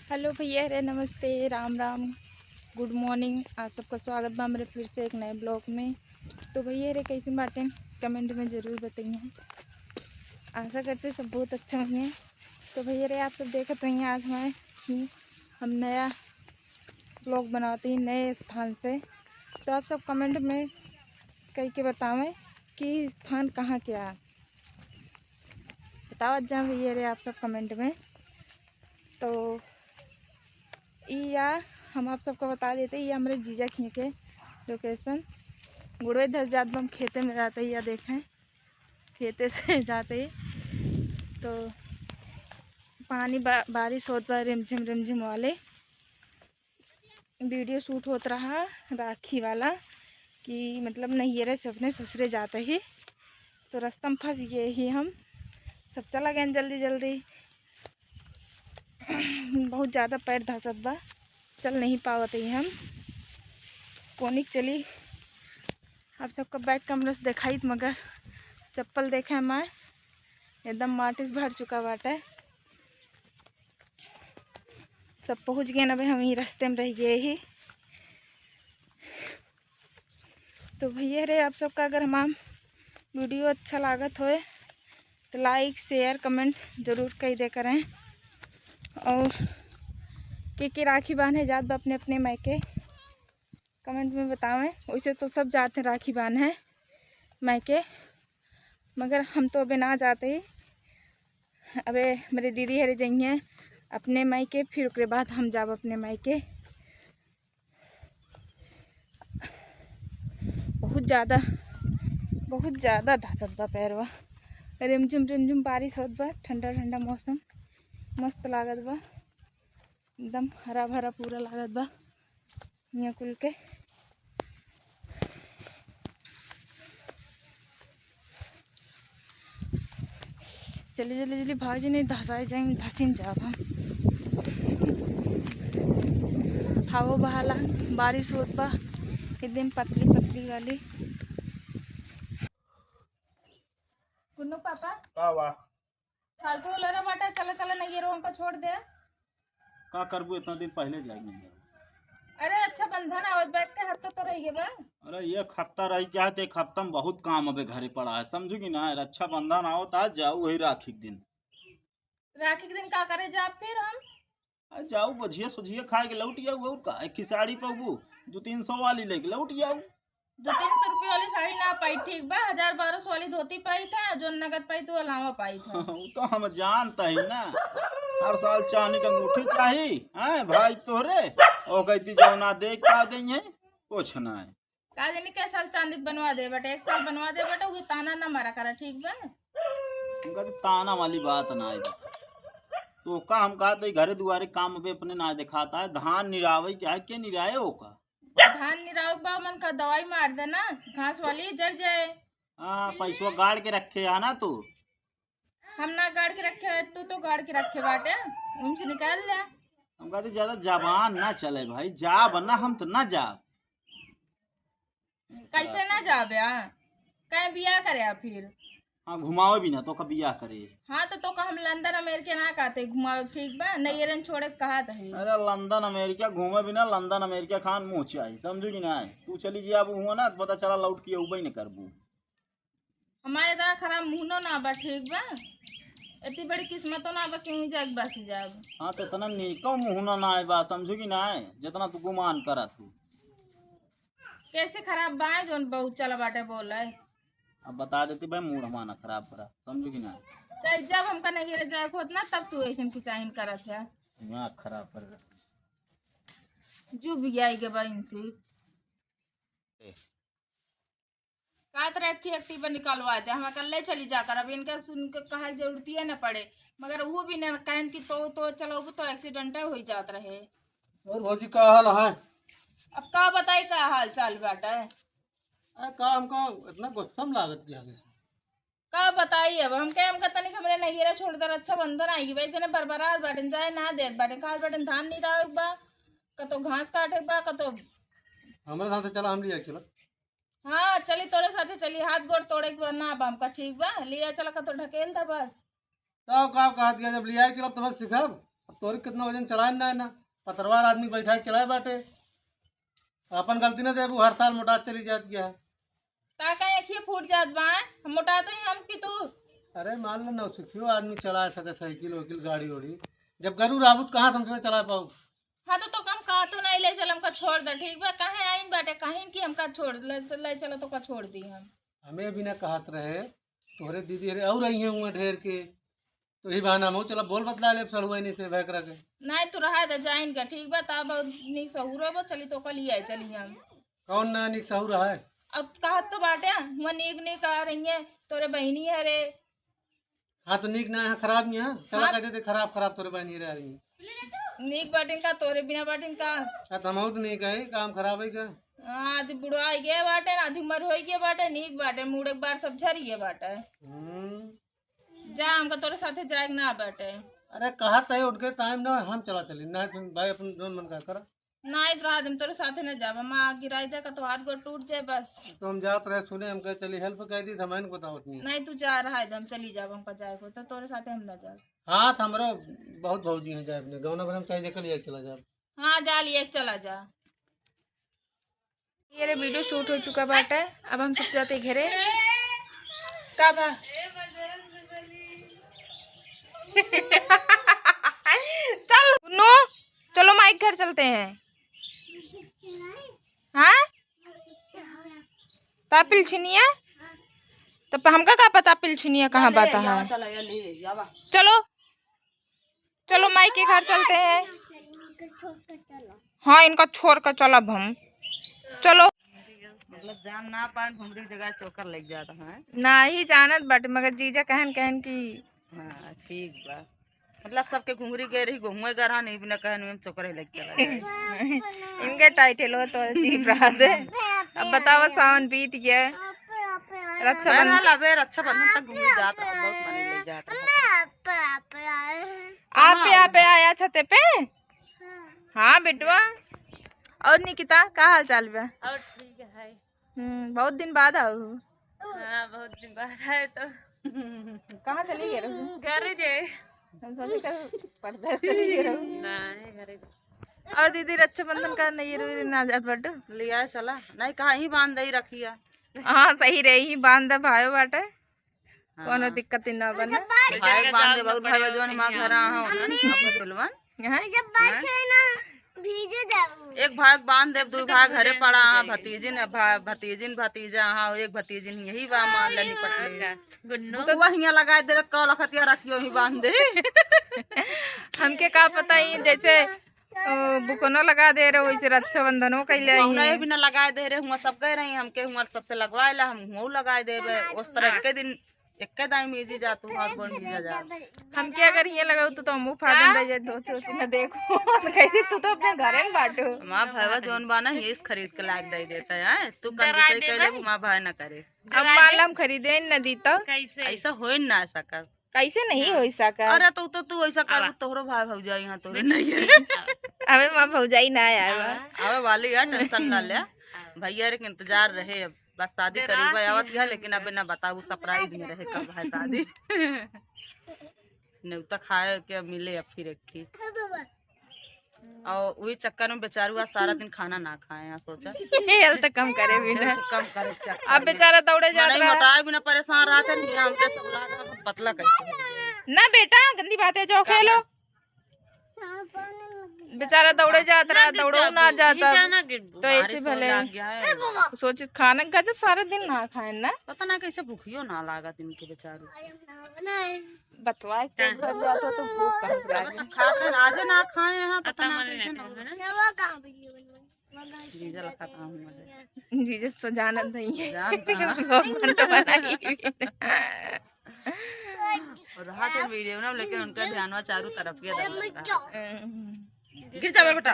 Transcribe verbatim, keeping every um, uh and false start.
हेलो भैया रे, नमस्ते, राम राम, गुड मॉर्निंग। आप सबका स्वागत बा हमरे फिर से एक नए ब्लॉग में। तो भैया रे, कैसे बाटें, कमेंट में ज़रूर बताइए। आशा करते सब बहुत अच्छा होइहैं। तो भैया रे, आप सब देखत होइहैं आज हमारे कि हम नया ब्लॉग बनावत ही नए स्थान से। तो आप सब कमेंट में कह के बतावें कि स्थान कहाँ के आ, बतावत जा भैया रे आप सब कमेंट में। तो ई या हम आप सबको बता देते, ये हमरे जीजा खिए के लोकेशन। गुड़वे धस जात बा, हम खेते में जाते ही या देखें, खेते से जाते ही तो पानी बा-, बारिश होत बा रिमझिम रिमझिम वाले। वीडियो शूट होत रहा राखी वाला कि मतलब नैहरे से अपने ससुरे जाते ही तो रास्ता में फंस गए ही हम सब। चला गए जल्दी जल्दी। बहुत ज़्यादा पैर धसत बा, चल नहीं पावत ही हम। कोनिक चली आप सबका बैक कैमरा से देखाइत, मगर चप्पल देखे हमार एकदम माटी से भर चुका बाटे। सब पहुँच गए ना भाई, हम ही रास्ते में रह गए ही। तो भैया रे, आप सबका अगर हमार वीडियो अच्छा लागत होए तो लाइक, शेयर, कमेंट जरूर कई दे करें। और के के राखी बांधे जात बा अपने अपने मायके, कमेंट में बतावें। वैसे तो सब जाते राखी बांधे मायके, मगर हम तो अबे ना जाते ही। अबे मेरे दीदी हरे जइहें अपने मायके, फिर ओकरे बाद हम जाब अपने मायके। बहुत ज़्यादा, बहुत ज़्यादा धसत बा पैरवा। रिमझिम रिमझिम बारिश होत बा, ठंडा ठंडा मौसम, मस्त लागत बा, एकदम हरा भरा पूरा लागत बा हियाँ कुल के। जल्दी जल्दी जल्दी भाग जी, नहीं धसाए जाएंगे, धसिन जाब हम। हवा बहाला, बारिश होत बा, एकदम पतली पतली वाली। गुन्नू पापा, का बा? फालतू लड़ा बाटा, चला चला, नहीं ये रोहन को छोड़ दे। का करबू, इतना दिन पहले जाए नहीं। अरे रक्षाबंधन आवत बा, एक हफ्ता तो रह गए बा। अरे एक हफ्ता रह गया है, तो एक हफ्ता में बहुत काम अबे घरे पड़ा है, समझू कि ना? रक्षाबंधन आवत आज, जाऊ वही राखी के दिन। राखी के दिन का करे जा फिर हम? आ जाऊ, बझिया सोझिया खाए के लौट जाऊ, और का? एक खिसाड़ी पाबू, दो तीन सौ वाली लेके लौट जाऊ। दो तीन सौ रुपये वाली साड़ी ना पाई, ठीक बा, हजार बारह सौ वाली धोती पाई था, जो नगद पाई तो अलावा पाई था। वो तो हम जानता ही ना, हर साल चांदी का अंगूठी चाही, हैं भाई तोहरे? ओ कहती जो ना देख पा गई है, कुछ ना है। का जानी कै साल चांदी बनवा दे बटे, एक साल बनवा दे बटे, वो ताना ना मारा करा, ठीक बा? उनका तो ताना वाली बात ना है। तो का हम कहा तो घरे दुआरे काम अबे अपने ना दिखाता है, धान निरावे क्या है, के निराए हो का? धान निरावे बा, मन का दवाई मार देना, घास वाली जर जाए। हाँ, पैसवा गाड़ के रखे है ना तू? हम ना गाड़ के रखे है, तू तो गाड़ के रखे बाटे, उनसे निकाल ले। हम कहते ज्यादा जबान ना चले भाई, जाब ना, हम तो ना जाब। कैसे ना जाबे? हाँ, कहीं बियाह करे आ फिर? हाँ, घुमावे भी ना तो का बियाह करे। हाँ, तो तो का हम लंदन अमेरिका ना कहते घुमावे, ठीक बा? नहीं, ये छोड़े के कहा तो है। अरे लंदन अमेरिका घूमे भी ना, लंदन अमेरिका खान मुँह चाही, समझू कि ना? तू चली जी अब हुआ ना, तो पता चला लौट के उबे न करबू। हमारे इतना खराब मुहनो ना बा, ठीक बा? इतनी बड़ी किस्मतो ना बा कि वहीं जाके बस जाब। हाँ, तो इतना नीको मुहनो ना आए बा, समझू कि ना? जितना तू गुमान करा तू। कैसे खराब बाए जोन बहुत चला बाटे बोले? अब बता देती भाई, मूड हमारा खराब करा, समझू कि ना? चाहे जब हमका नैहरे जाए के होत ना, तब तू ऐसन किचाइन करत है। दिमाग खराब कर। जो भी आई के बा इनसे। ए। का तरह की एक्टिवा निकलवा दे, हम कल ले चली जाकर, अब इनका सुन के कहे के जरूरत ही न पड़े। मगर वो भी न कहन कि तो, तो चलो, वो तो एक्सीडेंट हो ही जात रहे। और भौजी, का हाल है? अब का बताई, का हाल चाल बाटे? अरे, का हमका इतना गुस्सा में लागत क्या है? का बताई, अब हमके, हमका तनिक हमरे नैहरा छोड़ दे, रक्षाबंधन आई बा, इतने बरबरात बाटे, जाए ना देत बाटे, खास बाटे धान निरावे बा, कतो घास काटे बा, कतो। हमारे साथ चला, हम लिया चला। हाँ, चली, तोरे साथे चली, हाथ गोड़ तोड़े के बा ना बा हमका, ठीक बा, लिया चला, कतो ढकेल दा बस। तब का कहत गया, जब लिया चलब तब सीखब। अब तोरे कितना वजन चलाए ना है ना, पतरवार आदमी बैठा के चलाए बाटे। अपन गलती ना देबू, हर साल मोटा चली जात गया है। का का एक ही फूट जात बा, हम मोटा तो ही हम कि तू। अरे मान लो नौसिखियो आदमी चला सके साइकिल वाइकिल गाड़ी ओड़ी, जब गरू रहबू तो कहाँ से हम तुम्हें चला पाऊ? हाँ तो, तो कम कहा तू नहीं ले चल, हमका छोड़ दे, ठीक बा? काहे आइन बाटे, कहीं कि हमका छोड़ ले, ले चलो तो का छोड़ दी हम। हमें भी ना कहत रहे, तोहरे दीदी रे और आई हैं हुआ ढेर के, तो यही बहाना हम चला बोल बतला ले सड़ुआ नहीं से भय करा के। नहीं तू रहा दे जाइन का, ठीक बा? तब नीक सहूर हो चली तो कल ही आए चली हम। कौन ना नीक सहूर है? अब कहत तो बाटे, हुआ नीक नीक आ रही है, तोरे बहिनी है रे। हाँ तो नीक ना है, खराब नहीं है, चला हाँ। कह देते खराब खराब तोरे बहिनी रे आ रही है। नीक बाटिन का तोरे बिना बाटिन का? हाँ तो हम तो नहीं कहे काम खराब है का? हाँ, आधी बुढ़वा गए बाटे ना, आधी उम्र हो गए बाटे, नीक बाटे, मूड़ एक बार सब झर गए बाटे। हम्म। जा, हमका तोरे साथे जाए के ना बाटे। अरे कहत है उनके टाइम ना, हम चला चली ना, तुम भाई अपन जोन मन का करा। नहीं तो रात हम तोरे साथे ना जाब, हम आग गिराई जाए का तो हाथ गोड़ टूट जाए बस। तो हम जात रहे सुने, हम कहे चली हेल्प कर दी, हम इनको बतावत नहीं। नहीं तू जा रहा है, हम चली जाब, हमका जाए को तो तोरे साथे हम ना जाब। हाँ तो हमरो बहुत भौजी हैं जाए अपने गौना बरम चाहे जेकर लिए चला जाब। हाँ जा लिए चला जा। ये रे वीडियो शूट हो चुका बाटे, अब हम सब जाते घरे। का बा? चल गुन्नू, चलो माई के घर चलते हैं। हाँ, तापिल छिनिया, तब हमका का पता पिल छिनिया कहाँ बाता है। चलो चलो माई के घर चलते हैं। हाँ, इनका छोड़ के चलब हम। चलो। मतलब जान ना पाए घुमरी जगह चोकर लग जाता है। नाही जानत बाटे, मगर जीजा कहन कहन की। हाँ, ठीक बा। मतलब सबके घुमरी गए रही, घूमे गए रहा, नहीं बिना कहन में चोकर लग चला जाए। इनके टाइटल हो तो जीप रहा दे। अब बताओ, सावन बीत गया, रक्षाबंधन। बहरहाल, अबे रक्षाबंधन तक घूमे जात रहा, बहुत मने ले जात रहा। आप पे, आप पे आया छते पे? हाँ बेटवा। और निकिता, का हाल चाल बा? और ठीक है। हम्म, बहुत दिन बाद आऊ। हाँ, बहुत दिन बाद आए तो। कहाँ चली गए रहू? घर जे। हम सोचे कर परदेश चली गए रहू। नहीं, घरे जे। और दीदी, रक्षाबंधन का नहीं रू ना जात बाटू? लिया चला। नहीं, कहाँ ही बांध दे रखिया। हाँ, सही रही, ही बांध दे भाई बाटे। हाँ। कोनो दिक्कत ही ना बने। भाई बांध दे, बहुत भाई जौन हमार घर आ हो, अपन दुल्हन। हाँ। जब बारिश होए ना, भीजे जाऊ। एक भाग बांध देब, दू भाग घरे पड़ा, हाँ, भतीजिन, भा-, भतीजिन, भतीजा, हाँ, एक भतीजिन यही बा, मान ले निपट ले। गुन्नू। तो वह हियाँ लगा दे, कल खतिया रखियो, ही बांध दे। हमके का पता ही, जैसे, ओ, बुकनो लगा दे रहे, वैसे रक्षाबंधनो कैले ही। बिना लगा दे रहे, हुआ सब गए रही, हमके हुआ सबसे लगवाए ला, हम हुआ लगा देबे, उस तरह के दिन एक्के दाई मीजी जा तू, हाथ गोड़ मीजा जा। हमके अगर ये लगाऊ तो, तो मुंह फाड़ दे जाए, धोती होती ना देखो। तो कह दी, "तू तो अपने घरे में बाटू।" माँ भैया जौन बा ना, यही से खरीद के लाग दे देता है। तू कंजूसई कर ले, माँ भाई ना करे। अब मालम खरीदे न दी तो कैसे? ऐसा हो ना सका। कैसे नहीं हो सका? अरे तो, तो तू ऐसा कर, तोहरो भाई भौजाई यहाँ तोरे नहीं है। अबे माँ भौजाई ना आया बा। आवे वाली है, टेंशन ना ले। भैया रे के इंतजार रहे अब। बस शादी करीबा आवत गया, लेकिन अबे ना बताऊ, सरप्राइज में रहे कब है शादी। न्योता खाए के मिले अब फिर एक थी। और वही चक्कर में बेचारू आज सारा दिन खाना ना खाए हैं, सोचा। हेल्थ कम करे बिना। हेल्थ कम करे चक्कर अब में। बेचारा दौड़े जात मनई रहा। मोटाए बिना परेशान रहत है, नहीं हमके सब लाग पतला कैसे हो जाए। ना बेटा, गंदी बात है, जाओ खेलो। बेचारा दौड़े जात रहा, दौड़ो ना जाता। तो ऐसे भले सोचित खाना का जब सारा दिन ना खाए ना। पता ना कैसे भूखियो ना लागत इनके बेचारू। बतवाए से भर जाता तो भूख कहाँ से लागे? खाते आजे ना खाए हैं, पता ना कैसे ना। जीजा लखा काम हुआ है। जीजा सो जानत नहीं है। जानता है। भगवान तो बनाई। और रहा तो वीडियो ना, लेकिन उनका ध्यान हुआ चारों तरफ के तरफ। गिर जावे बेटा।